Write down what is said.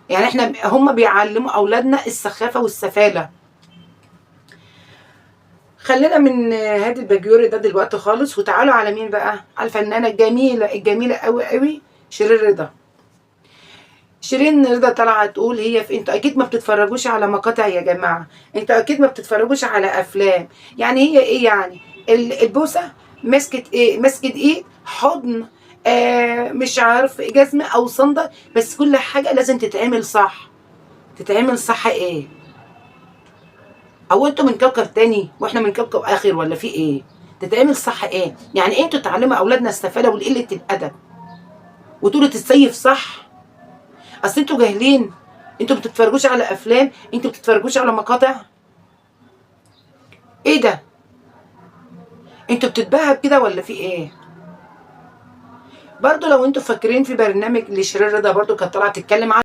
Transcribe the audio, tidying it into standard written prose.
يعني احنا هم بيعلموا اولادنا السخافه والسفاله. خلينا من هادي الباجوري ده دلوقتي خالص، وتعالوا على مين بقى؟ على الفنانة الجميلة الجميلة قوي قوي شيرين رضا. شيرين رضا طالعه تقول هي في، انتوا اكيد ما بتتفرجوش على مقاطع يا جماعة، انتوا اكيد ما بتتفرجوش على افلام. يعني هي ايه يعني البوسه مسكت ايه؟ مسكت ايه؟ حضن، مش عارف جزمه او صندل، بس كل حاجة لازم تتعمل صح. تتعمل صح ايه؟ او انتوا من كوكب تاني واحنا من كوكب اخر ولا في ايه؟ تتعمل صح ايه؟ يعني انتوا تعلموا اولادنا السفاله والقلة الادب وتقولوا تتسيف صح؟ اصل انتوا جاهلين، انتوا بتتفرجوش على افلام، انتوا بتتفرجوش على مقاطع. ايه ده؟ انتوا بتتباهوا كده ولا في ايه؟ برضو لو انتوا فاكرين في برنامج لشيرين رضا برضو كانت طالعه تتكلم عن